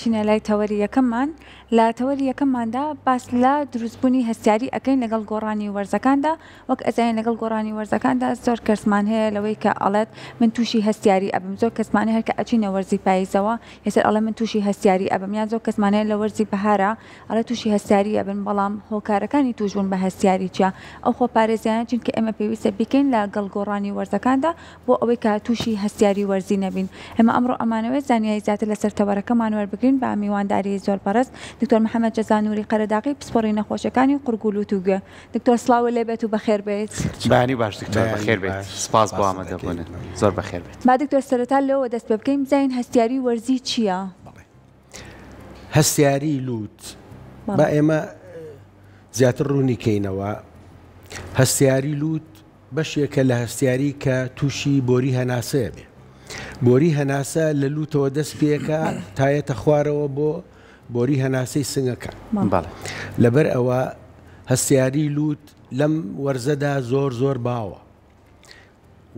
ئەچینە لای تەوەری یەکەممان، لە تەوەری یەکەمماندا باس لە دروستبوونی هەستیاری ئەکەین لەگەڵ گۆڕانی وەرزەکاندا، وەک ئەزانین لەگەڵ گۆڕانی وەرزەکاندا زۆر کەسمان هەیە لەوەی کە ئەڵێت من تووشی هەستیاری ئەبم، زۆر کەسمان هەیە کە ئەچینە وەرزی پاییزەوە یەسەر ئەڵێ من تووشی هەستیاری ئەبم، یان زۆر کەسمان هەیە لە وەرزی بەهارا ئەڵێ تووشی هەستیاری ئەبن، بەڵام هۆکارەکانی تووشبوون بە هەستیاری چیە؟ ئەو خۆپارێزیانە چین کە ئێمە پێویستە بیکەین لە گەڵ گۆڕانی وەرزەکاندا بۆ ئەوەی کە تووشی هەستیاری وەرزی نەبین. ئێمە ئەمڕۆ ئەمانەوێت زانیاری زیاتر لەسەر تەوەرەکەمان وەربگرین بە میوانداری زۆر بەڕێز دکتۆر محەمەد جەزا نوری قەرەداغی پسپۆڕی نەخۆشیەکانی قوڕگ و لوت و گوێ. دکتۆر سڵاوت لێ بێت و بەخێر بێیت. بەیانی باش دکتۆر بەخێر بێیت سپاس بۆ ئامادەبوونت زۆر بەخێر بێیت. با دکتۆر سەرەتا لەوەوە دەست پێ بکەین بزانین هەستیاری وەرزی چییە؟ بەڵێ هەستیاری لوت با ئێمە زیاتر ڕوونی کەینەوە هەستیاری لوت بەشێکە لە هەستیاری کە تووشی بۆری هەناسەیە بێ. بۆری هەناسە لە لووتەوە دەست پێکا تا یەتە خوارەوە بۆ بۆری هەناسەی سنگەکان. لەبەر ئەوە هەستیاری لووت لەم وەرزەدا زۆر زۆر باوە.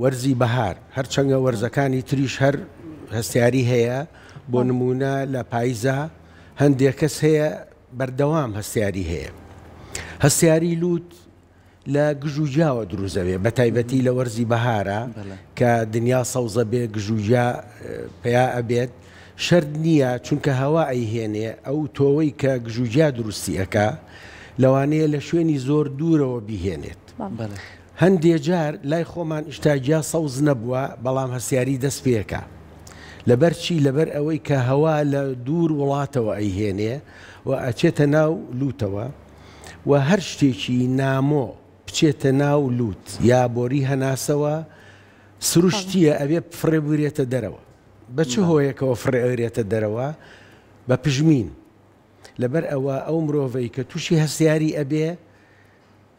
وەرزی بەهار، هەرچەنگە وەرزەکانی تریش هەر هەستیاری هەیە، بۆ نموونە لە پایزا هەندێک کەس هەیە بەردەوام هەستیاری هەیە. هەستیاری لووت لە گژوگیاوە دروست ئەبێ بەتایبەتی لە وەرزی بەهارا کە دنیا سەوزە بێ گژوگیا پەیا ئەبێت شەرت نییە چونکە هەوا ئەیهێنێ ئەو تۆوەی کە گژوگیا دروستی ئەکا لەوانەیە لە شوێنی زۆر دوورەوە بیهێنێت هەندێ جار لای خۆمان ئیشتا گیا سەوز نەبووە بەڵام هەستیاری دەست پێکا لەبەر چی لەبەر ئەوەی کە هەوا لە دوور وڵاتەوە ئەیهێنێ و ئەچێتە ناو لوتەوە و هەر شتێکی نامۆ بچێتە ناو لوت یا بۆری هەناسەوە سروشتیە ئەبێ فڕێ بورێتە دەرەوە بە چ هۆیەکەوە فڕێ ئەورێتە دەرەوە بە پژمین لەبەر ئەوە ئەو مرۆڤەی کە تووشی هەستیاری ئەبێ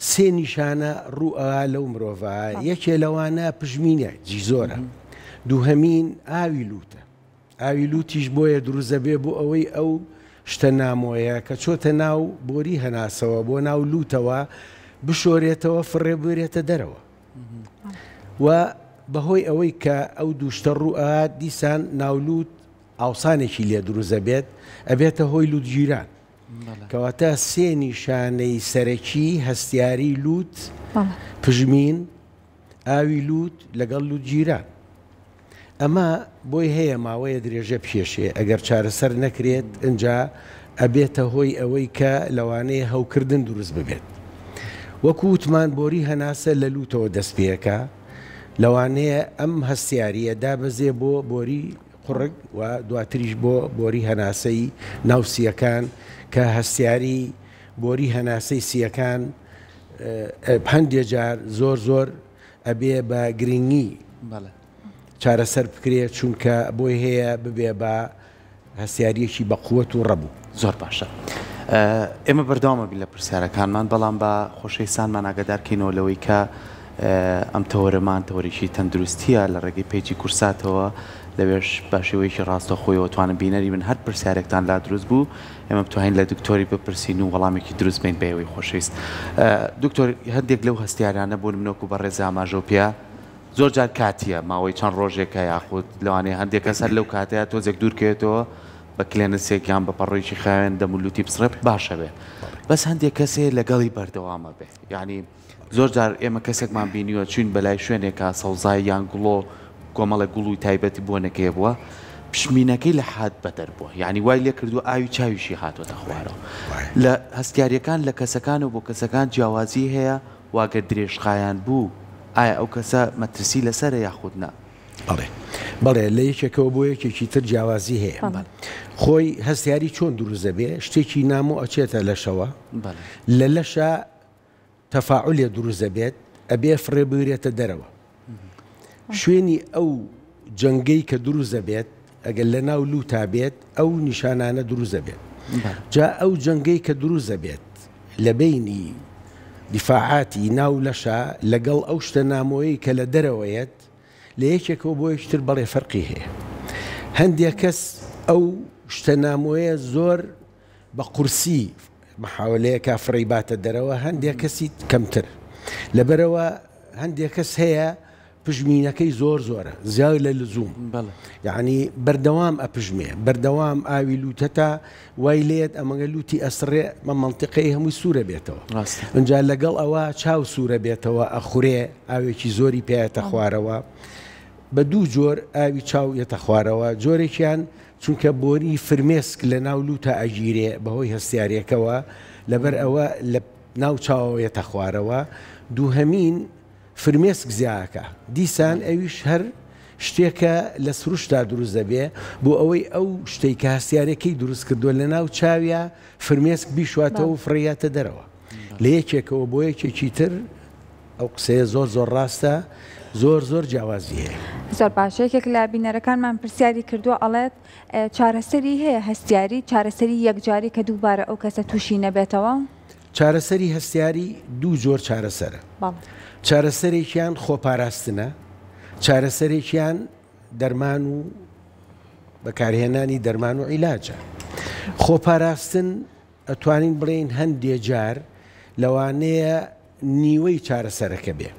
سێ نیشانە ڕوو ئەوا لەو مرۆڤە یەکێ لەوانە پژمینە جی زۆرە دووهەمین ئاوی لوتە ئاوی لوتیش بۆیە دروست دەبێ بۆ ئەوەی ئەو شتە نامۆیە کە چۆتە ناو بۆری هەناسەوە بۆ ناو لوتەوە بشۆرێتەوە فڕێ بورێتە دەرەوە و بەهۆی ئەوەی کە ئەو دوو شتە ڕوو ئەات دیسان ناولوت ئاوسانێکی لێ دروست دەبێت ئەبێتە هۆی لوتگیران کەواتە سێ نیشانەی سەرەکی هەستیاری لوت پژمین ئاوی لوت لەگەڵ لوتگیران ئەمە بۆی هەیە ماوەیە درێژە بکێشێ ئەگەر چارەسەر نەکرێت ئنجا ئەبێتە هۆی ئەوەی کە لەوانەیە هەوکردن دروست ببێت. وەکو وتمان بۆری هەناسە لە لوتەوە دەست پێکا لەوانەیە ئەم هەستیاریە دابەزێ بۆ بۆری قوڕگ و دواتریش بۆ بۆری هەناسەی ناو سیەکان کە هەستیاری بۆری هەناسەی سیەکان هەندێ جار زۆر زۆر ئەبێ بە گرنگی چارەسەر بکرێ چونکە بۆی هەیە ببێ بە هەستیاریەکی بە قوت و ڕەبوو. زۆر باشە ئێمە بەردەوامە بین لە پرسیارەکانمان بەڵام بە خۆشەویستانمان ئاگادار کەینەوە لەوەی کە ئەم تەوەرەمان تەوەرێکی تەندروستیە لە ڕێگەی پەیجی کورساتەوە لەوێش بە شێوەیەکی ڕاستەوخۆیەوە توانن بینەری بن هەر پرسیارێکتان لا دروست بوو ئێمە بتوانین لە دکتۆری بپرسین و وەڵامێکی دروست بین بە ئێوەی خۆشەویست. دکتۆر هەندێک لەو هەستیارانە بۆ نمونە وەکو بەڕێز ئاماژەو پێ زۆر جار کاتیە ماوەی چەند ڕۆژێکە یاخود لەوانەیە هەندێک کەس هەر لەو کاتەیە تۆزێک دوور کەوێتەوە بە کلێنسێک یان بە پەڕۆیەکی خاوێن دەم و لوتی بسڕێ باشە بێ بەس هەندێک کەسێ لەگەڵی بەردەوامە بێ یعنی زۆر جار ئێمە کەسێکمان بینیوە چوین بەلای شوێنێکا سەوزای یان گوڵۆ کۆمەڵێک گوڵ و تایبەتی بۆنەکەی بووە پشمینەکەی لە حاد بەدەر بووە یعنی وای لێ کردووە ئاوی چاویشی هاتووەتە خوارەوە لە هەستیاریەکان لە کەسەکان و بۆ کەسەکان جیاوازی هەیە و گەر درێژخایەن بوو ئایا ئەو کەسە مەترسی لەسەرە یاخود نا؟ بەڵێ بەڵێ لە یەکێکەوە بۆ یەکێکی تر جیاوازی هەیە خۆی هەستیاری چۆن دروست دەبێ شتێکی نامۆ ئەچێتە لەشەوە لە لەشە تەفاعولێ دروست دەبێت ئەبێ فڕێ بورێتە دەرەوە شوێنی ئەو جەنگەی کە دروست دەبێت ئەگەر لە ناو لوتا بێت ئەو نیشانانە دروست دەبێت جا ئەو جەنگەی کە دروست دەبێت لە بینی دیفاعاتی ناو لەشە لەگەڵ ئەو شتە نامۆیەی کە لە دەرەوەیەت لە یەکێکەوە بۆ یەکتر بەڵێ فەرقی هەیە هەندێک کەس ئەو شتە نامۆیە زۆر بە قورسی محاولەیەکا فڕێی باتە دەرەوە هەندێک کەسی کەمتر لەبەرەوە هەندێک کەس هەیە. پژمینەکەی زۆر زۆرە زیاد لە لزوم یەعنی بەردەوام ئەپژمێ بەردەوام ئاوی لوتەتا وای لێت ئەمەگە لوتی ئەسڕێ بە مەنتیقەی هەمووی سوورە بێتەوە ئینجا لەگەڵ ئەوە چاو سوورە بێتەوە ئەخورێ ئاوێکی زۆری پێیەتە خوارەوە بە دوو جۆر ئاوی چاو یەتە خوارەوە جۆرێکیان چونکە بۆنی فرمێسک لە ناو لوتە ئەگیرێ بەهۆی هەستیارێکەوە لەبەر ئەوە لە ناو چاوەوە یەتە خوارەوە دووهەمین فرمێسک زیاکا دیسان ئەویش هەر شتێکە لە سروشتا دروست دەبێ بۆ ئەوەی ئەو شتەی کە هەستیارەکەی دروست کردووە لە ناو چاویا فرمێسک بیشواتەوە و فڕیاتە دەرەوە لە یەکێکەوە بۆ یەکێکی تر ئەو قسەیە زۆر زۆر ڕاستە زۆر زۆر جیاوازی هەیە. زۆر باشە یەکێک لە بینەرەکانمان پرسیاری کردووە ئەڵێت چارەسەری هەیە هەستیاری چارەسەری یەکجاری کە دووبارە ئەو کەسە تووشی نەبێتەوە؟ چارەسەری هەستیاری دوو جۆر چارەسەرە، چارەسەرێکیان خۆپاراستنە، چارەسەرێکیان دەرمان و بەکارهێنانی دەرمان و عیلاجە. خۆپاراستن ئەتوانین بڵێین هەندێ جار لەوانەیە نیوەی چارەسەرەکە بێ،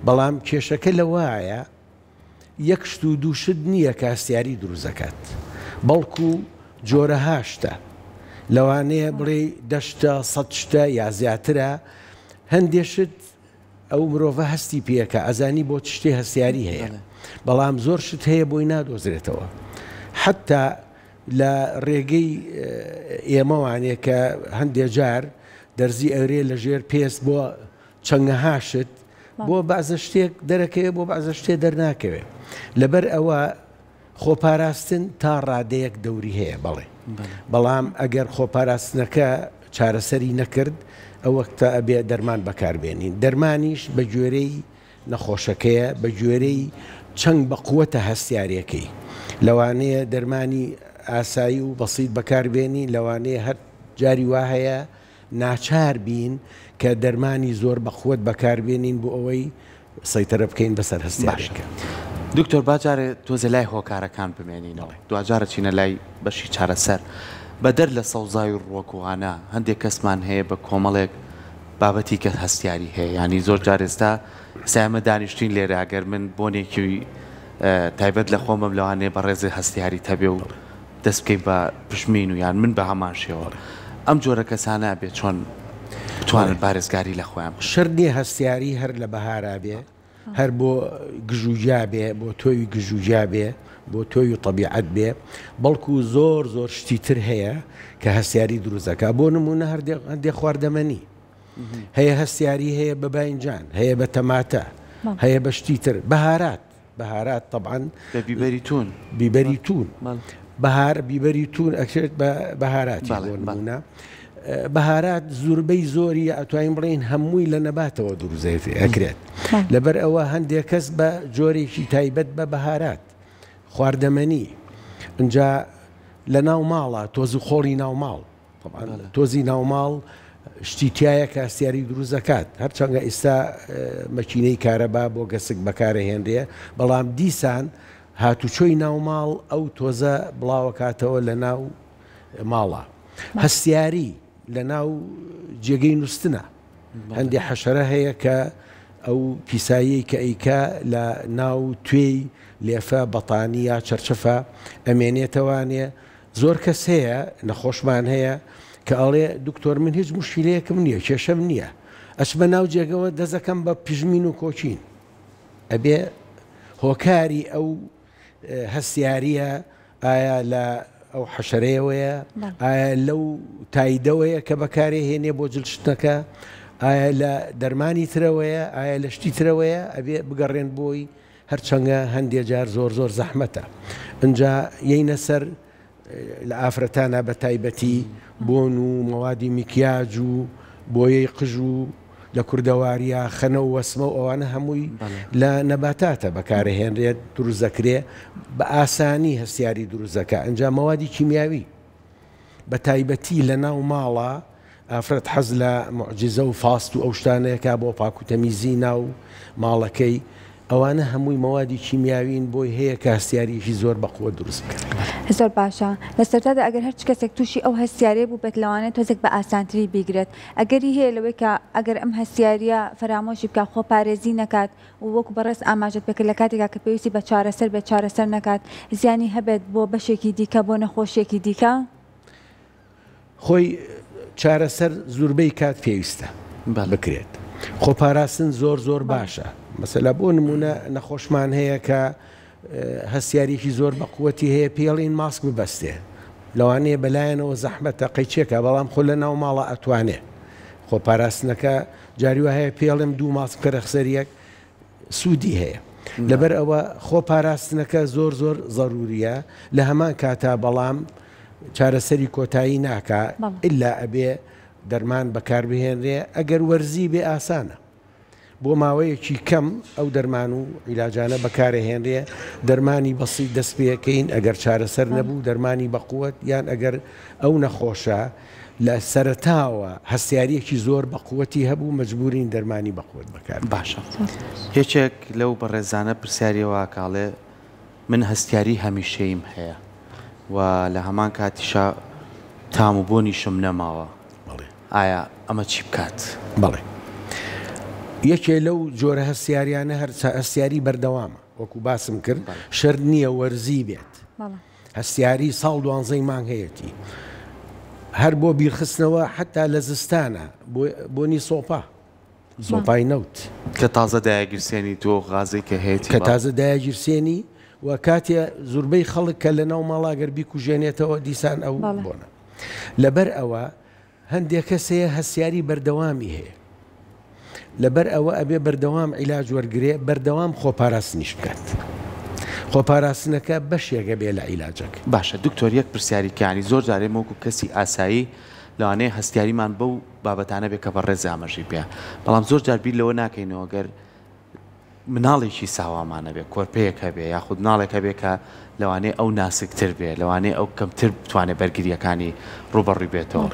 بەڵام کێشەکە لەوایە یەک شت و دوو شت نییە کە هەستیاری دروست دەکات، بەڵکو جۆرەها شتە، لەوانەیە بڵێی دە شتە، سەت شتە یا زیاترە، هەندێ شت ئەو مرۆڤە هەستی پێکا ئەزانی بۆ چ شتێ هەستیاری هەیە، بەڵام زۆر شت هەیە بۆی نادۆزرێتەوە، حەتتا لە ڕێگەی ئێمەوانێ کە هەندێ جار دەرزی ئەرێ لە ژێر پێست بۆ چەنگەها شت بۆ بەعزە شتێک دەرەکەوێ بۆ بەعزە شتێ دەرناکەوێ لەبەر ئەوە خۆپاراستن تا ڕادەیەک دەوری هەیە بەڵێ بەڵام ئەگەر خۆپاراستنەکە چارەسەری نەکرد ئەوەکتە ئەبێ دەرمان بەکاربێنین دەرمانیش بە گوێرەی نەخۆشەکەیە بە گوێرەی چەنگ بە قوەتە هەستیارەکەی لەوانەیە دەرمانی ئاسایی و بەسیت بەکاربێنی لەوانەیە هەر جاری وا هەیە ناچار بین کە دەرمانی زۆر بەقوەت بەکاربێنین بۆ ئەوەی سەیتەرە بکەین بەسەر باشە هەستیارێکە. دکتۆر با جارێ تۆزێ لای هۆکارەکان بمێنینەوە دواجار ئەچینە لای بەشی چارەسەر بەدەر لە سەوزای و ڕوەک و ئانە هەندێک کەسمان هەیە بە کۆمەڵێک بابەتی کە هەستیاری هەیە یانی زۆر جار ئێستا ئێستا ئێمە دانیشتین لێرە گەر من بۆنێکی تایبەت لە خۆمم لەوانەیە بەڕێزێ هەستیاریت هەبێ و دەست بکەی بە پشمین و یان من بە هەمان شێوە ئەم جۆرە کەسانە ئەبێ چۆن بتوانن پارێزگاری لە خۆیان بکەن؟ شەرت نیە هەستیاری هەر لە بەهارا بێ هەر بۆ گژوگیا بێ بۆ تۆوی گژوگیا بێ بۆ تۆوی تەبیعەت بێ بەڵکو زۆر زۆر شتی تر هەیە کە هەستیاری دروست دەکا بۆ نمونە هەندێ خواردەمەنی هەیە هەستیاری هەیە بە باینجان هەیە بە تەماتە هەیە بە شتی تر بەهارات بەهارات تەبعەن. بە بیبەری توون. بیبەری توون. بەهار بیبەری توون ئەکرێت بە بەهاراتی بۆ نموونە. بەهارات زوربەی زۆری ئەتوانین بڵێین هەمووی لە نەباتەوە دروست ئەکرێت. لەبەر ئەوە هەندێک کەس بە جۆرێکی تایبەت بە بەهارات خواردەمەنی ئینجا لە ناو ماڵە تۆز و خۆڵی ناو ماڵ تەبعەن تۆزی ناوماڵ شتی تایە کە هەستیاری دروست دەکات هەرچەندە ئیستا مەکینەی کارەبا بۆ گەسک بەکارەهێنرێ بەڵام دیسان هاتوچۆی ناوماڵ ئەو تۆزە بڵاوەکاتەوە لە ناو ماڵە هەستیاری لە ناو جێگەی نووستنە هەندێ حەشەرە هەیە کە ئەو پیساییەی کە ئەیکا لە ناو توێی لێفە بەتانی یا چەرچەفە ئەمێنێتەوانێ زۆر کەس هەیە نەخۆشمان هەیە کە ئەڵێ دکتۆر من هیچ موشکیلەیەکم نییە کێشەم نییە ئەچمە ناو جێگەوە دەزەکەم بە پژمین و کۆکین ئەبێ هۆکاری ئەو هەستیاریە ئایا لە ئەو حەشەرەیەوەیە ئایا لەو تایدەوەیە کە بەکارێ هێنێ بۆ جلشتنەکە ئایا لە دەرمانی ترەوەیە ئایا لە شتی ترەوەیە ئەبێ بگەڕێن بۆی هەرچەنگە هەندێ جار زۆر زۆر زەحمەتە ئنجا یەینە سەر لە ئافرەتانا بە تایبەتی بۆن و مەوادی میکیاج و بۆیەی قژ و لە کوردەواریا خەنە و وەسمە و ئەوانە هەمووی لە نەباتاتە بەکارەهێنرێت دروست دەکرێ بە ئاسانی هەستیاری دروست دەکا ئنجا مەوادی کیمیاوی بە تایبەتی لە ناو ماڵا ئافرەت حەز لە موعجیزە و فاست و ئەو شتانەیە بۆ پاک و تەمیزی ناو ماڵەکەی، ئەوانە هەمووی مەوادی کیمیاوین بۆی هەیە کە هەستیارییەکی زۆر بە قوەت دروست بکەن. زۆر باشە لە سەرتادا ئەگەر هەرچ کەسێک تووشی ئەو هەستیاریە بووبێت لەوانەیە تۆزێک بە ئاسانتری بیگرێت ئەگەری هەیە لەوەی کە ئەگەر ئەم هەستیاریە فەرامۆشی بکات خۆپارێزی نەکات و وەکو بەڕێز ئاماژەت پێکرد لە کاتێکا کە پێویستی بە چارەسەر بێت چارەسەر نەکات زیانی هەبێت بۆ بەشێکی دیکە بۆ نەخۆشیەکی دیکە؟ خۆی چارەسەر زوربەی کات پێویستە بکرێت. خۆپاراستن زۆر زۆر باشە. مەسەلا بۆ نمونە نەخۆشمان هەیە کە هەستیاریەکی زۆر بە قوەتی هەیە پێڵین ماسک ببەستێ. لەوانەیە بەلایەنەوە زەحمەتە قەیچێکە بەڵام خۆ لە ناو ماڵە ئەتوانێ. خۆپاراستنەکە جاری وا هەیە پێڵێم دوو ماسک بکەرە سەر یەک سوودی هەیە. لەبەر ئەوە خۆپاراستنەکە زۆر زۆر زەروریە لە هەمان کاتا بەڵام چارەسەری کۆتایی ناکا ئیلا ئەبێ دەرمان بەکار بهێنرێ ئەگەر وەرزی بێ ئاسانە بۆ ماوەیەکی کەم ئەو دەرمان و عیلاجانە بەکارەهێنرێ دەرمانی بەسیت دەست پێکەین ئەگەر چارەسەر نەبوو دەرمانی بەقوەت یان ئەگەر ئەو نەخۆشە لە سەرەتاوە هەستیاریەکی زۆر بەقوەتی هەبوو مەجبورین دەرمانی بەقوەت بەکار باشە یەکێک لەو بەڕێزانە پرسیاری واکە ئەڵێ من هەستیاری هەمیشەییم هەیە و لە هەمان کاتیشا تام و بۆنیشم نەماوە ئایا ئەمە چی بکات؟ بەڵێ یەکێ لەو جۆرە هەستیاریانە هەر هەستیاری بەردەوامە وەکو باسم کرد شەرت نییە وەرزی بێت هەستیاری ساڵ دوانزەی مانگ هەیەتی هەر بۆ بیرخستنەوە حتا لە زستانە بۆنی سۆپا سۆپای نەوت. کە تازە دایەگیرسێنی تۆ غازەی کە هەیەتی کە تازە دایەگیرسێنی و کاتێ زوربەی خەڵک کە لە ناو ماڵا گەر بیکوژێنێتەوە دیسان ئەو بۆنە. لەبەر ئەوە هەندێک کەس هەیە هەستیاری بەردەوامی هەیە. لەبەر ئەوە ئەبێ بەردەوام عیلاج وەرگرێ بەردەوام خۆپاراستنیش بکات. خۆپاراستنەکە بەشێکە بێ لە عیلاجەکە. باشە دکتۆر یەک پرسیاری کە یانی زۆر جار ئێمە وەکو کەسی ئاسایی لەوانەیە هەستیاریمان بەو بابەتانە بێ کە بەڕێز ئاماژەی پێ بەڵام زۆر جار بیر لەوە ناکەینەوە گەر مناڵێکی ساوامان هەبێ کۆرپەیەک هەبێ یاخود مناڵێک هەبێ کە لەوانەیە ئەو ناسکتر بێ لەوانەیە ئەو کەمتر بتوانێت بەرگریەکانی ڕوبەڕووی بێتەوە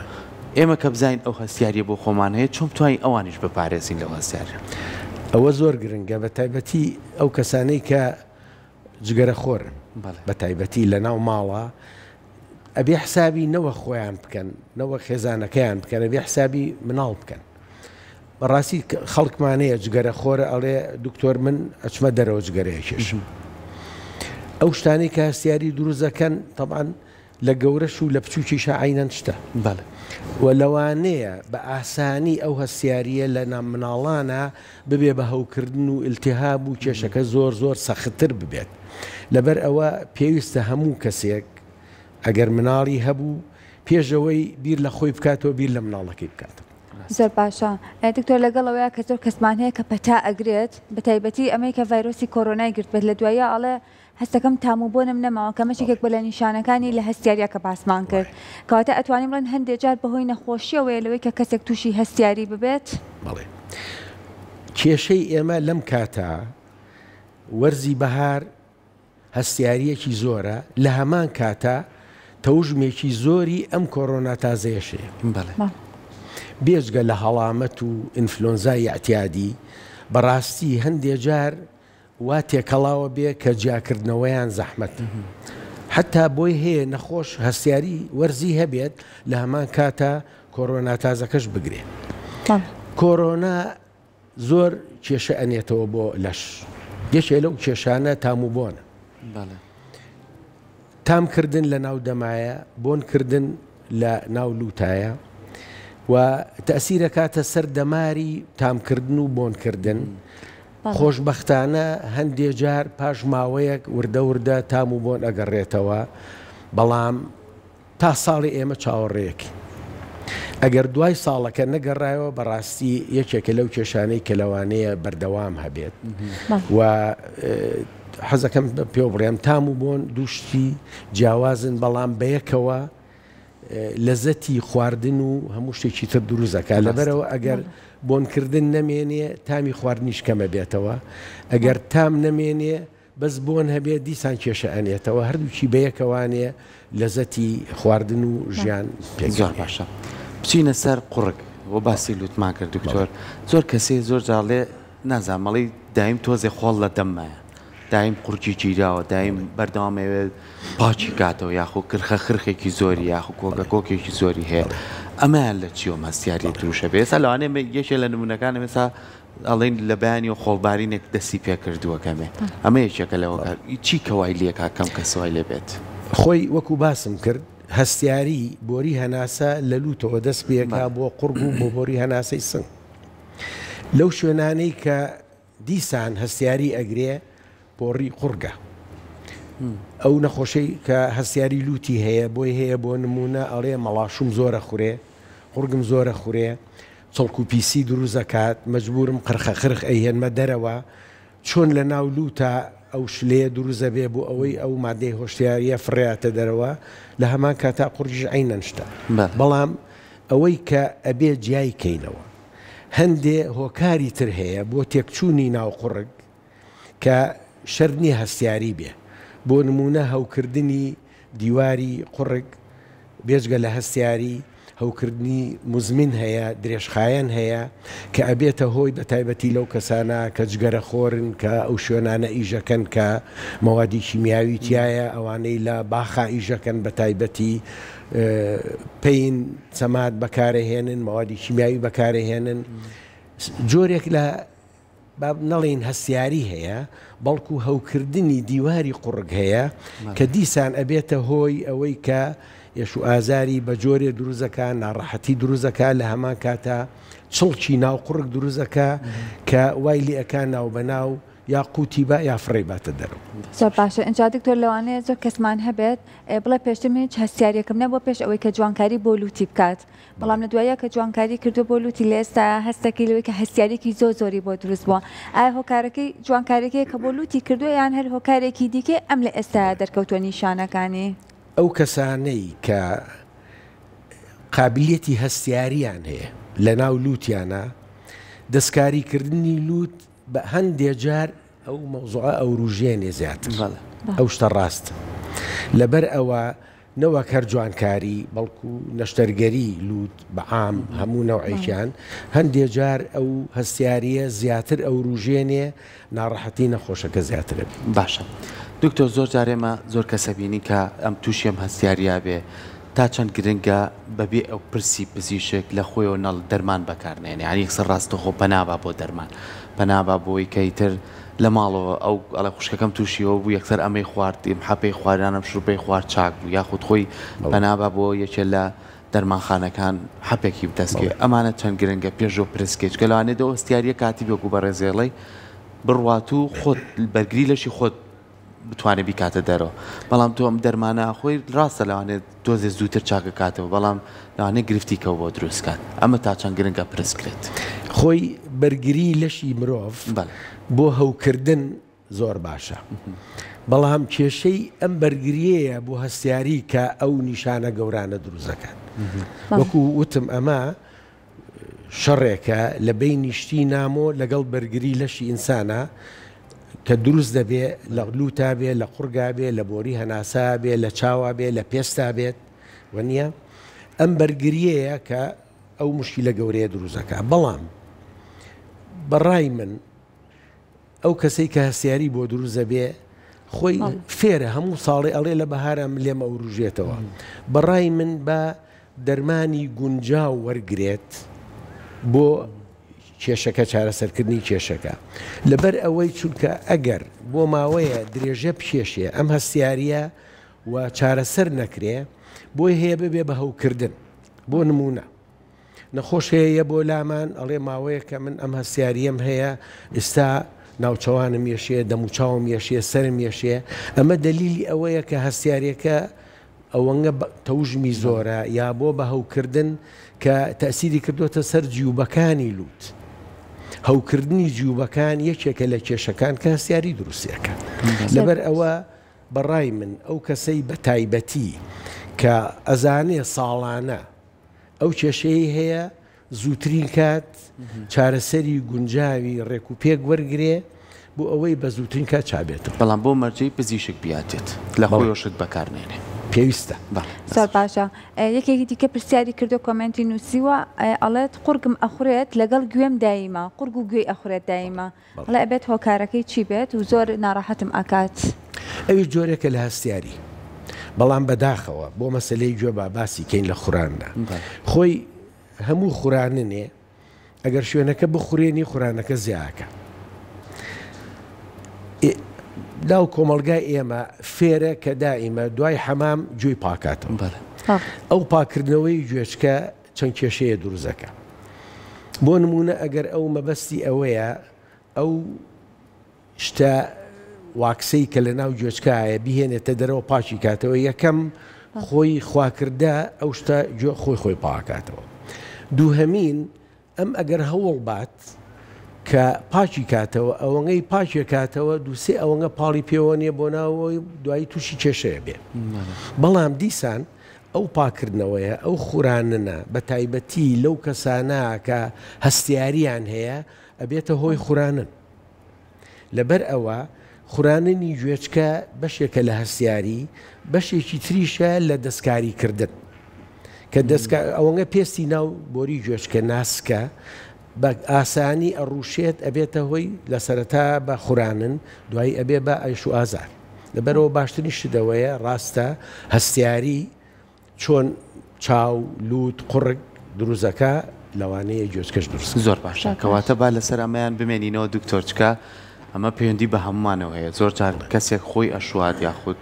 ئێمە کە بزانین ئەو هەستیاریە بۆ خۆمان هەیە چۆن بتوانین ئەوانیش بپارێزین لەو هەستیاریە؟ ئەوە زۆر گرنگە بە تایبەتی ئەو کەسانەی کە جگەرە خۆرن بە تایبەتی لە ناو ماڵە ئەبێ حسابی نەوە خۆیان بکەن نەوە خێزانەکەیان بکەن ئەبێ حسابی مناڵ بکەن بەڕاستی خەڵکمانەیە جگەرە خۆرە ئەڵێ دکتۆر من ئەچمە دەرەوە جگەرەیە کێشم ئەو شتانەی کە هەستیاری دروست دەکەن تەبعەن لە گەورەش و لە بچووکیشا عەینەن شتە بەڵێ. و لەوانەیە بە ئاسانی ئەو هەستیارییە لە نا مناڵانا ببێ بە هەوکردن و ئیلتیهاب و کێشەکە زۆر زۆر سەختتر ببێت. لەبەر ئەوە پێویستە هەموو کەسێک ئەگەر مناڵی هەبوو پێش ئەوەی بیر لە خۆی بکاتەوە بیر لە مناڵەکەی بکاتەوە. زۆر باشە دکتۆر لەگەڵ ئەوەیا کە زۆر کەسمان هەیە کە پەتا ئەگرێت بەتایبەتی ئەمەی کە ڤایرۆسی کۆرۆنای گرتبێت لە دواییا ئەڵێ هەستەکەم تام و بۆنم نەماوە کە ئەمەش یەکێک بووە لە نیشانەکانی لە هەستیاریە کە باسمان کرد کەواتە ئەتوانین بڵێن هەندێ جار بەهۆی نەخۆشیەوەیە لەوەی کە کەسێک تووشی هەستیاری ببێت؟ بەڵێ کێشەی ئێمە لەم کاتە وەرزی بەهار هەستیاریەکی زۆرە لە هەمان کاتا تەوژمێکی زۆری ئەم کۆرۆنا تازەیەش هەیە. بەڵێ. بێجگە لە هەڵامەت و ئینفلۆنزای ئیعتیادی بەڕاستی هەندێ جار وا تێکەڵاوە بێ کە جیاکردنەوەیان زەحمەتە. حەتا بۆی هەیە نەخۆش هەستیاری وەرزی هەبێت لە هەمان کاتا کۆرۆنا تازەکەش بگرێ. کۆرۆنا زۆر کێشە ئەنێتەوە بۆ لەش. یەکێ لەو کێشانە تام و بۆنە. تام کردن لە ناو دەمایە، بۆن کردن لە ناو لووتایە و تەئسیر ئەکاتە سەر دەماری تام کردن و بۆن کردن. خۆشبەختانە هەندێ جار پاش ماوەیەک وردە وردە تام و بۆن ئەگەڕێتەوە، بەڵام تا ساڵێ ئێمە چاوەڕێیەکەین. ئەگەر دوای ساڵەکە نەگەڕایەوە بەڕاستی یەکێکە لەو کێشانەی کە لەوانەیە بەردەوام هەبێت و حەزەکەم پێو بڵێم تام و بۆن دوو شتی جیاوازن بەڵام بەیەکەوە لەزەتی خواردن و هەموو شتێکی تر دروست دەکات لەبەرەوە ئەگەر بۆنکردن نەمێنێ تامی خواردنیش کەمە بێتەوە ئەگەر تام نەمێنێ بەس بۆن هەبێ دیسان کێشە ئەنێتەوە هەردووکی بەیەکەوانێ لەزەتی خواردن و ژیان پێک زۆر باشە بچینە سەر قوڕگ و باسی لوتمان کرد دکتۆر زۆر کەسێ زۆر جاڵێ نازانم ئەڵێی دایم تۆزێ خۆڵ لە دەممایە. دایم قورگی گیراوە دایم بەردەوام ئەیەوێت پاکی کاتەوە یاخۆ کرخە خرخێکی زۆری یاخو کۆکە کۆکێکی زۆری هەیە ئەمەیان لە چیەوە هەستیاریە تووشە بێ ئێستا لەوانەیە یەکێ لە نمونەکان ئێستا ئەڵێن لە بەیانی خۆڵبارینێک دەستی پێکردووە کەمێ ئەمە یەکێکە لە هۆکار چی کە وای لێکا کەم کەس وای لێ بێت؟ خۆی وەکو باسم کرد هەستیاری بۆری هەناسە لە لوتەوە دەست پێکا بۆ قوڕگ و بۆ بۆری هەناسەی سنگ لەو شوێنانەی کە دیسان هەستیاری ئەگرێ پۆڕی قوڕگە. ئەو نەخۆشەی کە هەستیاری لوتی هەیە بۆی هەیە بۆ نموونە ئەڵێ مەڵاشوم زۆرە خورێ، قوڕگم زۆرە خورێ، چڵک و پیسی دروست ئەکات، مەجبورم قرخە قرخ ئەیهێنمە دەرەوە، چۆن لە ناو لوتا ئەو شلەیە دروست ئەبێ بۆ ئەوەی ئەو مادەی هۆشتیاریە فڕێاتە دەرەوە، لە هەمان کاتا قوڕگیش عەینەن شتە. بەڵام ئەوەی کە ئەبێ جیای کەینەوە هەندێ هۆکاری تر هەیە بۆ تێکچوونی ناو قوڕگ کە شەرت نیە هەستیاری بێ بۆ نموونە هەوکردنی دیواری قوڕگ بێجگە لە هەستیاری هەوکردنی موزمین هەیە درێژخایەن هەیە کە ئەبێتە هۆی بە تایبەتی لەو کەسانە کە جگەرە خۆرن کە ئەو شوێنانە ئیشەکەن کە مەوادی کیمیاوی تیایە ئەوانەی لە باخا ئیشەکەن بە تایبەتی پەین سەماد بەکارەهێنن مەوادی کیمیاوی بەکارەهێنن جۆرێک لە با نەڵێین هەستیاری هەیە، بەڵکو هەوکردنی دیواری قوڕگ هەیە کە دیسان ئەبێتە هۆی ئەوەی کە ئێش و ئازاری بە جۆرێ دروست ئەکا، ناڕەحەتی دروست ئەکا، لە هەمان کاتا چڵکی ناو قوڕگ دروست ئەکا کە وای لێ ئەکا ناوبەناو یا قوتی با یا فڕێی باتە دەرەوە. زۆر باشە ئینجا دکتۆر لەوانەیە زۆر کەسمان هەبێت بڵێ پێشتر من هیچ هەستیاریەکم نەبووە پێش ئەوەی کە جوانکاری بۆ لوتی بکات بەڵام لە دواییا کە جوانکاری کردووە بۆ لوتی لە ئێستا هەستەکەی لەوەی کە هەستیاریەکی زۆر زۆری بۆ دروست بووە ئایا هۆکارەکەی جوانکاریەکەیە کە بۆ لوتی کردووە یان هەر هۆکارێکی دیکەی ئەم لە ئێستایا دەرکەوتووە نیشانەکانی؟ ئەو کەسانەی کە قابلیەتی هەستیاریان هەیە لە ناو لوتیانا دەستکاری کردنی لوت بە هەندێ جار ئەو مەوزوعە ئەوروژێنێ زیاتر ئەو شتە ڕاستە لەبەر ئەوە نەوەک هەر جوانکاری بەڵکو نەشتەرگەری لووت بە عام هەموو نەوعێکیان هەندێ جار ئەو هەستیاریە زیاتر ئەوروژێنێ ناڕەحەتی نەخۆشەکە زیاتر ئەبێ. باشە دکتۆر زۆر جار ئێمە زۆر کەس ئەبینین کە ئەم توشی ئەم هەستیاریە بێ تا چەند گرنگە بەبێ ئەو پرسی پزیشک لە خۆیەوە نەڵ دەرمان بەکار نەیەنێ یانی یەکسەر ڕاستەخۆ پەنا با بۆ دەرمان پەنا با بۆی کە ئیتر لە ماڵەوە ئەو ئەڵێ خوشکەکەم توشی ئەوە بوو یەکسەر ئەمەی خوارد ئەم حەپەی خوارد یان ئەم شروپەی خوارد چاک بوو یاخود خۆی پەنا با بۆ یەکێ لە دەرمانخانەکان حەپێکی بدەست کەوێ ئەمانە چەند گرنگە پێش ئەو پرسکەی چونکە لەوانەیە دەو هەستیاریە کاتی بێ وەکو بەڕێزی ئەڵێی بڕوات و خۆت بەرگری لەشی خۆت بتوانێ بیکاتە دەرەوە بەڵام تۆ ئەم دەرمانە ئەخۆی ڕاستە لەوانەیە تۆزێ زووتر چاکەکاتەوە بەڵام لەوانەیە گرفتی کەو بۆ دروست کات ئەمە تا چەند گرنگە پرس کرێت. خۆی بەرگری لەشی مرۆڤ بۆ هەوکردن زۆر باشە بەڵام کێشەی ئەم بەرگریەیە بۆ هەستیاری کە ئەو نیشانە گەورانە دروست دەکات وەکو وتم ئەمە شەڕێکە لە بەینی شتی نامۆ لەگەڵ بەرگری لەشی ئینسانا کە دروست دەبێ لە لوتا بێ لە قوڕگا بێ لە بۆری هەناسا بێ لە چاوا بێ لە پێستا بێت وە نییە ئەم بەرگریەیە کە ئەو مشکلە گەورەیە دروست دەکات بەڵام بەڕای من ئەو کەسەی کە هەستیاری بۆ دروست دەبێ خۆی فێرە هەموو ساڵێ ئەڵێ لە بەهارا لێم ئەوروژێتەوە بەڕای من بە دەرمانی گونجاو وەرگرێت بۆ کێشەکە چارەسەرکردنی کێشەکە لەبەر ئەوەی چونکە ئەگەر بۆ ماوەیە درێژە بکێشێ ئەم هەستیاریە و چارەسەر نەکرێ بۆی هەیە ببێ بە هەوکردن بۆ نمونە نەخۆش هەیە یە بۆ لامان ئەڵێ ماوەیەکە من ئەم هەستیاریەم هەیە ئیستا ناوچەوانم یەشێ دەموچاوم یەشێ سەرم یەشێ ئەمە دەلیلی ئەوەیە کە هەستیاریەکە ئەوەنگە تەوژمی زۆرە یا بۆ بە هەوکردن کە تەسیری کردوتە سەر جیوبەکانی لوت هەوکردنی جیوبەکان یەکێکە لە کێشەکان کە هەستیاری دروستیەکە لەبەر ئەوە بەڕای من ئەو کەسەی بە تایبەتی کە ئەزانێ ساڵانە ئەو کێشەیەی هەیە زووترین کات چارەسەری گونجاوی ڕێک و پێک وەرگرێ بۆ ئەوەی بە زووترین کات چابێتەوە. بەڵام بەو مەرجەی پزیشک بیاتێت لە خۆیەوە شت بەکار نێنێ. پێویستە. زۆر باشە یەکێکی دیکە پرسیاری کردو کۆمێنتی نووسیوە ئەڵێت قوڕگم ئەخورێت لەگەڵ گوێم دایمە قوڕگ و گوێی ئەخورێت دایمە ئەڵێ ئەبێت هۆکارەکەی چی بێت و زۆر ناڕەحەتم ئەکات. ئەویش جۆرێکە لە هەستیاری بەڵام بەداخەوە بۆ مەسەلەی گوێ با باسی کەین لە خوراندا خۆی هەموو خوراننێ ئەگەر شوێنەکە بخورێنی خورانەکە زیاکە ناو کۆمەڵگای ئێمە فێرە کە دائیمە دوای حەمام گوێی پاکاتەوە ئەو پاکردنەوەی گوێچکە چەند کێشەیە دروزەکە بۆ نمونە ئەگەر ئەو مەبەستی ئەوەیە ئەو شتە واکسەی کە لە ناو گوێچکایە بیهێنێتە دەرەوە پاکی کاتەوە یەکەم خۆی خواکردە ئەو شتە گوێ خۆی خۆی پاکاتەوە دووهەمین ئەم ئەگەر هەوڵ بات کە پاکی کاتەوە ئەوەنگەی پاکێ کاتەوە دووسێ ئەوەنگە پاڵی پێوە نیە بۆ ناوەوەی دوایی تووشی کێشەیە بێ بەڵام دیسان ئەو پاکردنەوەیە ئەو خوراننە بە تایبەتی لەو کەسانە کە هەستیاریان هەیە ئەبێتە هۆی خورانن لەبەر ئەوە خوراننی گوێچکە بەشێکە لە هەستیاری، بەشێکی تریشە لە دەستکاری کردن. کە دەستکا ئەوەنگە پێستی ناو بۆری گوێچکە ناسکە بە ئاسانی ئەڕوشێت ئەبێتە هۆی لە سەرەتا بە خورانن دوایی ئەبێ بە ئەیش و ئازار. لەبەرئەوە باشترین شت ئەوەیە ڕاستە هەستیاری چۆن چاو، لوت، قوڕگ دروست ئەکا لەوانەیە گوێچکەش دروست کات. زۆر باشە کەواتە با لەسەر ئەمەیان بمێنینەوە دکتۆر چکە ئەمە پەیوەندی بە هەموومانەوە هەیە زۆر جار کەسێک خۆی ئەشوات یاخود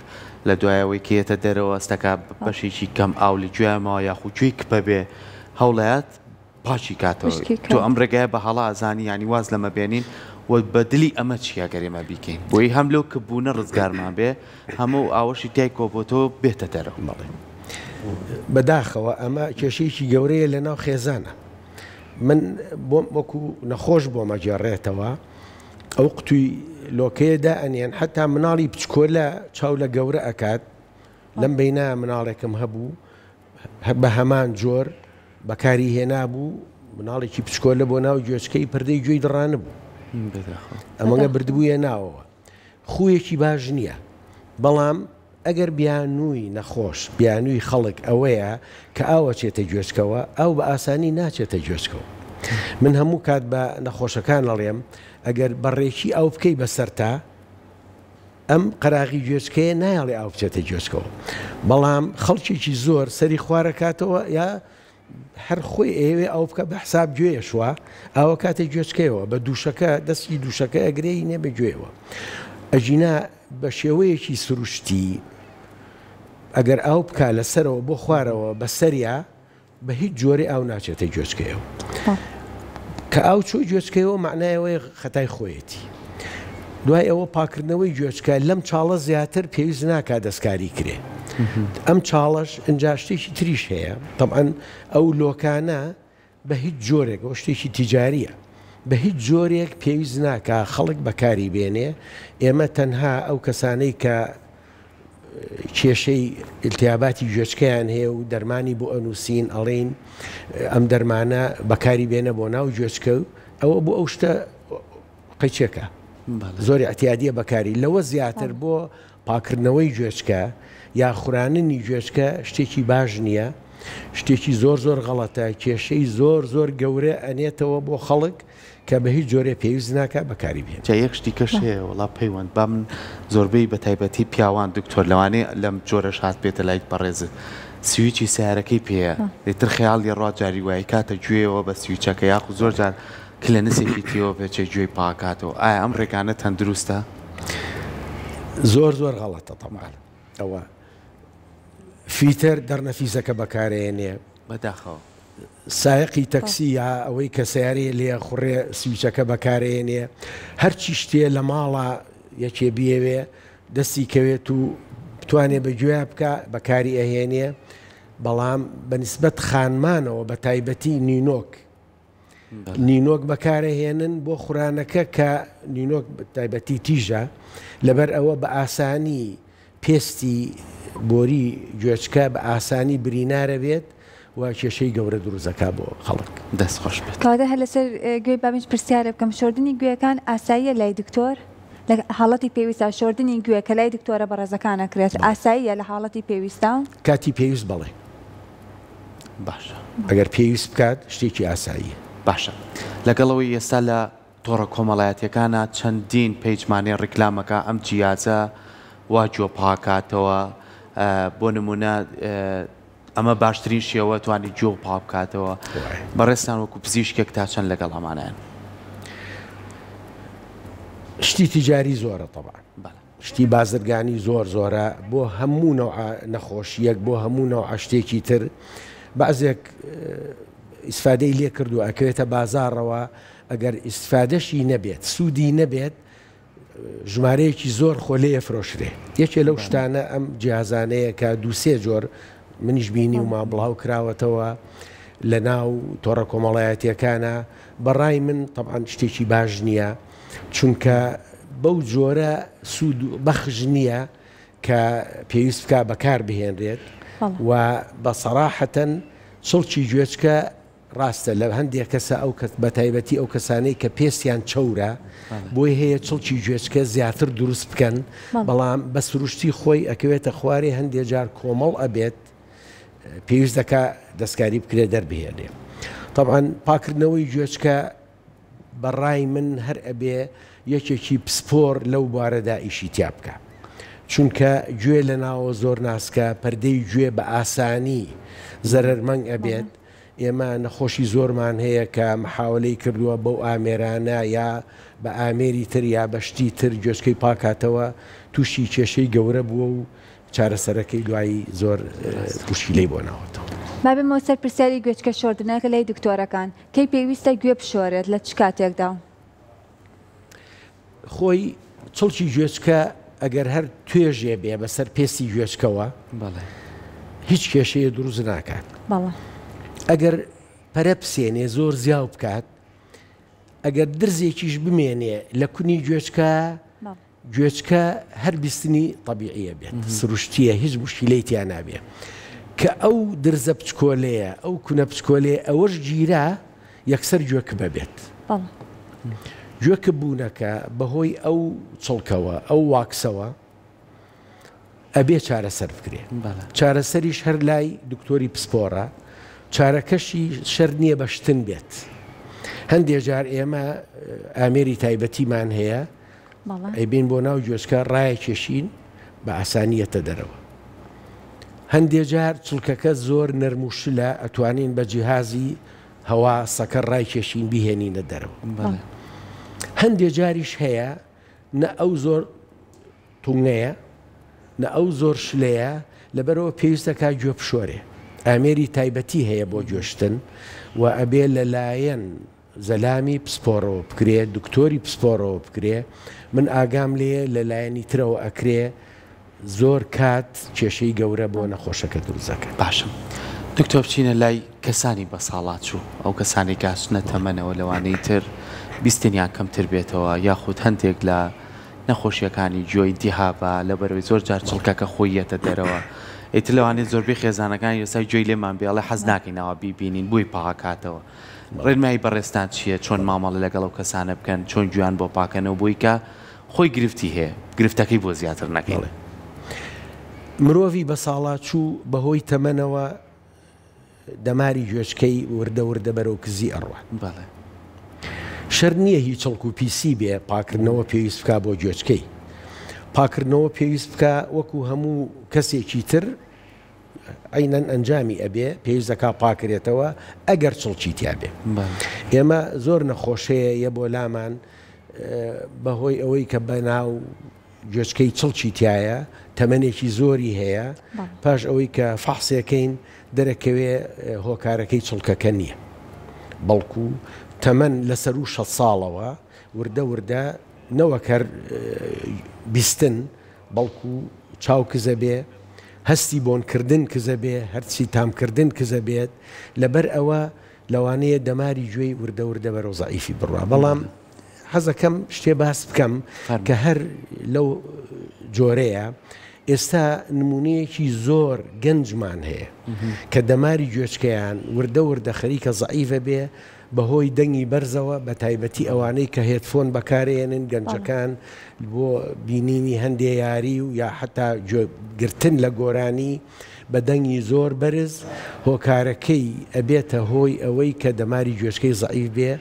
لە دوای ئەوەی کە یەتە دەرەوە ئەستەکا بەشێکی کەم ئاو لە گوێیا ماوە یاخود گوێی کپە بێ هەوڵەیات پاکی کاتەوە وشکی تۆ کات. ئەم ڕێگایە بە هەڵە ئەزانی یانی واز لەمە بێنین و بە دلی ئەمە چیە گەر ئێمە بیکەین بۆی هەم لەو کپ بوونە ڕزگارمان بێ هەم ئەو ئاوەشی تیای کۆبۆتەوە بێتە دەرەوە. بەڵێ بەداخەوە ئەمە کێشەیەکی گەورەیە لە ناو خێزانە من بۆم وەکو نەخۆش بۆم ئەگێڕێتەوە ئەو قوتوی لۆکەیە دائەنێن حتا مناڵی بچکۆلە چاو لە گەورە ئەکات لەم بەینە مناڵێکم هەبوو بە هەمان جۆر بەکاری هێنابوو، مناڵێکی بچکۆلە بۆ ناو گوێچکەی پردەی گوێی دڕانبوو. ئەمەگە بردبوویە ناوەوە. خوویەکی باش نییە. بەڵام ئەگەر بیانووی نەخۆش، بیانووی خەڵک ئەوەیە کە ئاو ئەچێتە گوێچکەوە، ئاو بە ئاسانی ناچێتە گوێچکەوە. من هەموو کات بە نەخۆشەکان ئەڵێم ئەگەر بە ڕێکی ئاو بکەی بە سەرتا، ئەم قەراغی گوێچکەیە نایەڵێ ئاو بچێتە گوێچکەوە بەڵام خەڵکێکی زۆر سەری خوارەکاتەوە یا هەر خۆی ئەیەوێ ئاو بکە بە حساب گوێیەشوە ئاوە کاتێ گوێچکەیەوە بە دووشەکە دەستی دووشەکە ئەگرێی نێ بە گوێیەوە ئەگینا بە شێوەیەکی سروشتی ئەگەر ئاو بکا لەسەرەوە بۆ خوارەوە بە سەریا بە هیچ جۆرێ ئاو ناچێتە گوێچکەیەوە. کە ئاو چووە گوێچکەیەوە مەعنای ئەوەیە خەتای خۆیەتی. دوای ئەوە پاکردنەوەی گوێچکە لەم چاڵە زیاتر پێویست ناکا دەستکاری کرێ. ئەم چاڵەش ئینجا شتێکی تریش هەیە تەبعەن ئەو لۆکانە بە هیچ جۆرێک ئەوە شتێکی تیجاریە بە هیچ جۆرێک پێویست ناکا خەڵک بەکاری بێنێ ئێمە تەنها ئەو کەسانەی کە کێشەی ئیلتیاباتی گوێچکەیان هەیە و دەرمانی بۆ ئەنووسین ئەڵێین ئەم دەرمانە بەکاری بێنە بۆ ناو گوێچکە و ئەوە بۆ ئەو شتە قەیچێکە زۆر ئیعتیادیە بەکاری لەوە زیاتر بۆ پاکردنەوەی گوێچکە یا خوراننی گوێچکە شتێکی باش نییە شتێکی زۆر زۆر غەڵەتە کێشەی زۆر زۆر گەورە ئەنێتەوە بۆ خەڵک کە بە هیچ جۆرێ پێویست ناکا بەکاری بهێنن. جا یەک شتی کەش هەیە وەڵا پەیوەند با من زۆربەی بە تایبەتی پیاوان دکتۆر لەوانەیە لەم جۆرەش هاتبێتە لایت بەڕێزت سویچی سەیارەکەی پێیە ئیتر خەیاڵی ڕوا جاری وایە کاتە گوێیەوە بە سویچەکە یاخود زۆر جار کلەنسێکی تێوە پێچێ گوێی پاکاتەوە ئایا ئەم ڕێگانە تەندروستە؟ زۆر زۆر غەڵەتە تەبعەن ئەوە فیتەر دەرنەفیزەکە بەکارەیەنێ. بەداخەوە. سایەقی تەکسی یا ئەوەی کە سەیارەی لێ ئەخوڕێ سویچەکە بەکارئێنێ هەرچی شتێ لە ماڵا یەکێ بیەوێ دەستی کەوێت و بتوانێ بە گوێیا بکا بەکاری ئەهێنێ بەڵام بە نیسبەت خانمانەوە بە تایبەتی نینۆک نینۆک بەکارەهێنن بۆ خورانەکە کە نینۆک تایبەتی تیژە لەبەر ئەوە بە ئاسانی پێستی بۆری گوێچکە بە ئاسانی برینارە بێت و کێشەی گەورە دروست دەکات بۆ خەڵک. دەست خۆش بێت. کەواتە هەر لەسەر گوێی بابیش پرسیارێ بکەم شۆردنی گوێیەکان ئاساییە لای دکتۆر؟ لە حاڵەتی پێویستا شۆردنی گوێ کە لای دکتۆرە بەڕێزەکان ئەکرێت ئاساییە لە حاڵەتی پێویستا؟ کاتی پێویست بەڵێ. باشە. ئەگەر پێویست بکات شتێکی ئاساییە. باشە لەگەڵ ئەوەی ئێستا لە تۆڕە کۆمەڵایەتیەکانا چەندین پەیجمان هەیە ڕیکلامەکا ئەم جیازە وا گوێ پاکاتەوە بۆ نمونە ئەمە باشترین شێوە توانی گوێ پاک بکاتەوە بەڕێزتان وەکو پزیشکێک تا چەند لەگەڵ ئەمانەن؟ شتی تیجاری زۆرە تەبعەن شتی بازرگانی زۆر زۆرە بۆ هەموو نەوعە نەخۆشیەک بۆ هەموو نەوعە شتێکی تر بەعزێک ئیسفادەی لێ کردو ئەکەوێتە بازاڕەوە ئەگەر ئیسفادەشی نەبێت سوودی نەبێت ژمارەیەکی زۆر خۆ لێ ئەفرۆشرێ. یەکێ لەو شتانە ئەم جیهازانەیە کە دوو سێ جۆر منیش بینیومە بڵاو کراوەتەوە لە ناو تۆڕە کۆمەڵایەتیەکانە بە ڕای من تەبعەن شتێکی باش نییە چونکە بەو جۆرە سوود بەخش نییە کە پێویست بکا بەکار بهێنرێت و بە سەراحەتەن چڵکی گوێچکە ڕاستە لە هەندێک کەسە ئەو کەس بەتایبەتی ئەو کەسانەی کە پێستیان چەورە بۆی هەیە چڵکی گوێچکە زیاتر دروست بکەن بەڵام بە سروشتی خۆی ئەکەوێتە خوارێ هەندێ جار کۆمەڵ ئەبێت پێویست دەکا دەستکاری بکرێ دەربهێنێ تەبعەن پاکردنەوەی گوێچکە بە ڕای من هەر ئەبێ یەکێکی پسپۆر لەو بوارەدا ئیشی تیا بکا چونکە گوێ لە ناوە زۆر ناسکە پەردەی گوێ بە ئاسانی زەرەرمەنگ ئەبێت ئێمە نەخۆشی زۆرمان هەیە کە محاوەلەی کردووە بەو ئامێرانە یا بە ئامێری تر یا بە شتی تر گوێچکەی پاکاتەوە تووشی کێشەی گەورە بووە و چارەسەرەکەی دوایی زۆر موشکیلەی بۆ ناوەتەوە. با بێمەوە سەر پرسیاری گوێچکە شۆردنەکە لای دکتۆرەکان، کەی پێویستە گوێ بشۆرێت لە چ کاتێکدا؟ خۆی چڵکی گوێچکە ئەگەر هەر توێژێ بێ بەسەر پێستی گوێچکەوە هیچ کێشەیە دروست ناکات. ئەگەر پەرە بسێنێ زۆر زیاو بکات ئەگەر درزێکیش بمێنێ لە کونی گوێچکە گوێچکە هەر بیستنی تەبیعیە بێت سروشتیە هیچ موشکیلەی تیا نابێ کە ئەو درزە بچکۆلەیە ئەو کونە بچکۆلەیە ئەوەش گیرا یەکسەر گوێ کپە بێت گوێ کپ بوونەکە بەهۆی ئەو چڵکەوە ئەو واکسەوە ئەبێ چارەسەر بکرێ چارەسەریش هەر لای دکتۆری پسپۆڕە چارەکەشی شەرت نییە بە شتن بێت هەندێ جار ئێمە ئامێری تایبەتیمان هەیە ئەیبەین بۆ ناو گوێچکە ڕایەکێشین بە ئاسانی یەتە دەرەوە. هەندێ جار چڵکەکە زۆر نەرم و شلە ئەتوانین بە جیهازی هەوا سەکەر ڕایکێشین بیهێنینە دەرەوە. هەندێ جاریش هەیە نە ئەو زۆر تونگەیە نە ئەو زۆر شلەیە لەبەرئەوە پێویستە کا گوێ بشۆرێ. ئامێری تایبەتی هەیە بۆ گوێشتن و ئەبێ لەلایەن زەلامی پسپۆڕەوە بکرێ، دکتۆری پسپۆڕەوە بکرێ، من ئاگام لێیە لە لایەنی ترەوە ئەکرێ، زۆر کات کێشەی گەورە بۆ نەخۆشەکە دروست دەکات. باشە دکتۆر بچینە لای کەسانی بەساڵاچوو، ئەو کەسانەی کە ئەچنە تەمەنەوە لەوانەی تر بیستنیان کەمتر بێتەوە یاخود هەندێک لە نەخۆشیەکانی گوێ ئیلتیهابە لەبەرئەوەی زۆر جار چڵکەکە خۆی یەتە دەرەوە ئیتر لەوانەیە زۆربەی خێزانەکانی ئێستا گوێی لێمان بێ ئەڵێ حەز ناکەین ئاوا بیبینین بۆی پاکاتەوە ڕێنمایی بەڕێزتان چییە چۆن مامەڵە لەگەڵ ئەو کەسانە بکەن چۆن گوێیان بۆ پاکەنەوە بۆی کە خۆی گرفتی هەیە گرفتەکەی بۆ زیاتر نەکەین؟ بەڵێ مرۆڤی بەساڵاچوو بەهۆی تەمەنەوە دەماری گوێچکەی وردە وردە بەرەو کزی ئەڕوات. بەڵێ. شەرت نییە هی چڵک و پیسی بێ پاکردنەوە پێویست بکا بۆ گوێچکەی. پاکردنەوە پێویست بکا وەکو هەموو کەسێکی تر عەینەن ئەنجامی ئەبێ پێویست دەکا پاکرێتەوە ئەگەر چڵکی تیا بێ. ئێمە زۆر نەخۆشەیە یە بۆ لامان بەهۆی ئەوەی کە بەناو گوێچکەی چڵکی تایە تەمەنێکی زۆری هەیە پاش ئەوەی کە فەحسێکەین دەرەکەوێ هۆکارەکەی چڵکەکە نییە بەڵکو تەمەن لە سەروو شەست ساڵەوە وردە وردە نەوەک هەر بیستن بەڵکو چاو کزە بێ، هەستی بۆن کردن کزە بێ، هەرسی تام کردن کزە بێت، لەبەر ئەوە لەوانەیە دەماری گوێی وردە وردە بەرەو زەعیفی بڕوا. بەڵام حەزەکەم شتێ باس بکەم کە هەر لەو جۆرەیە. ئێستا نمونەیەکی زۆر گەنجمان هەیە کە دەماری گوێچکەیان وردە وردە خەریکە زەعیفە بێ بەهۆی دەنگی بەرزەوە بەتایبەتی ئەوانەی کە headphone بەکارێنن گەنجەکان بۆ بینینی هەندێ یاری و یا حەتا گوێ گرتن لە گۆرانی بە دەنگی زۆر بەرز هۆکارەکەی ئەبێتە هۆی ئەوەی کە دەماری گوێچکەی زەعیف بێ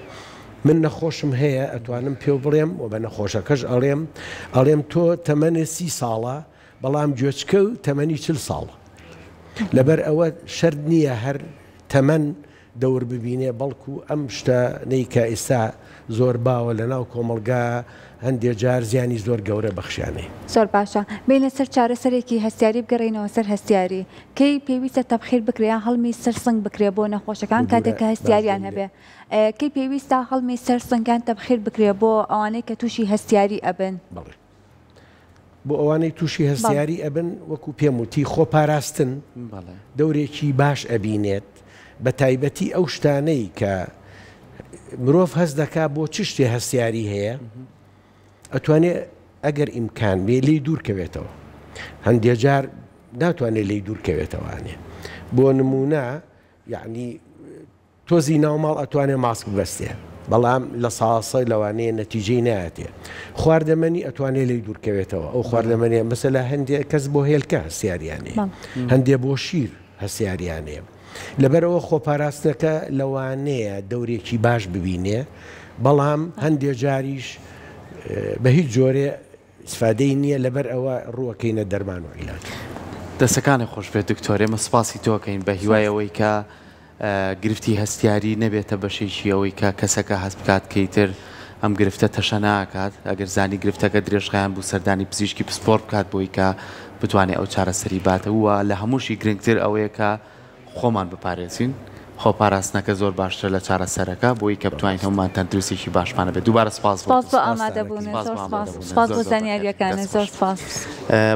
من نەخۆشم هەیە ئەتوانم پێو بڵێم و بە نەخۆشەکەش ئەڵێم ئەڵێم تۆ تەمەنت سی ساڵە بەڵام گوێچکە و تەمەنی چل ساڵە لەبەر ئەوە شەرت نییە هەر تەمەن دەور ببینێ بەڵکو ئەم شتە نەی کە ئیستا زۆر باوە لە ناو کۆمەڵگا هەندێ جار زیانی زۆر گەورە بەخشیانێ. زۆر باشە بێینە سەر چارەسەرێکی هەستیاری بگەڕێینەوە سەر هەستیاری کەی پێویستە تەبخیر بکرێ یان هەڵمی سەر سنگ بکرێ بۆ نەخۆشەکان کاتێک کە هەستیاریان هەبێ کەی پێویستە هەڵمی سەر سنگ یان تەبخیر بکرێ بۆ ئەوانەی کە تووشی هەستیاری ئەبن؟ بەڵێ بۆ ئەوانەی تووشی هەستیاری ئەبن وەکو پێم وتی خۆپاراستن دەورێکی باش ئەبینێت بە تایبەتی ئەو شتانەی کە مرۆڤ هەست دەکا بۆ چ شتێ هەستیاری هەیە ئەتوانێ ئەگەر ئیمکان بێ لێی دوور کەوێتەوە هەندێ جار ناتوانێت لێی دوور کەوێتەوانێ بۆ نمونە یعنی تۆزی ناو ماڵ ئەتوانێ ماسک ببەستێ بەڵام لە ساسە لەوانەیە نەتیجەی نایەتێ خواردەمەنی ئەتوانێ لێی دوورکەوێتەوە ئەو خواردەمەنیە مەسەلە هەندێ کەس بۆ هێلکە هەستیاریان هەیە هەندێ بۆ شیر هەستیاریان هەیە لەبەرئەوە خۆپاراستنەکە لەوانەیە دەورێکی باش ببینێ بەڵام هەندێ جاریش بە هیچ جۆرێ ئیسفادەی نیە لەبەر ئەوە ڕووەکەینە دەرمان و عیلاج. دەستەکانت خۆش بێت دکتۆر ئێمە سوپاسی تۆ ئەکەین بە هیوای ئەوەی کە گرفتی هەستیاری نەبێتە بەشێکی ئەوەی کە کەسەکە هەست بکات کە ئیتر ئەم گرفتە تەشەنا ئەکات ئەگەر زانی گرفتەکە درێژخایەن بوو سەردانی پزیشکی پسپۆڕ بکات بۆی کە بتوانێت ئەو چارەسەری باتەوە لە هەمووشی گرنگتر ئەوەیە کە خۆمان بپارێزین خۆپاراستنەکە زۆر باشترە لە چارەسەرەکە بۆی کە بتوانین هەموومان تەندروستێکی باشمان هەبێت دووبارە سوپاس بۆ سوپاس بۆ ئامادەبوونت سوپاس زۆر بۆ سوپاس ئامادەبوونت سوپاس زۆر بۆ زۆر بەخێر زانیاریەکانت دەست زۆر خۆش. سوپاس.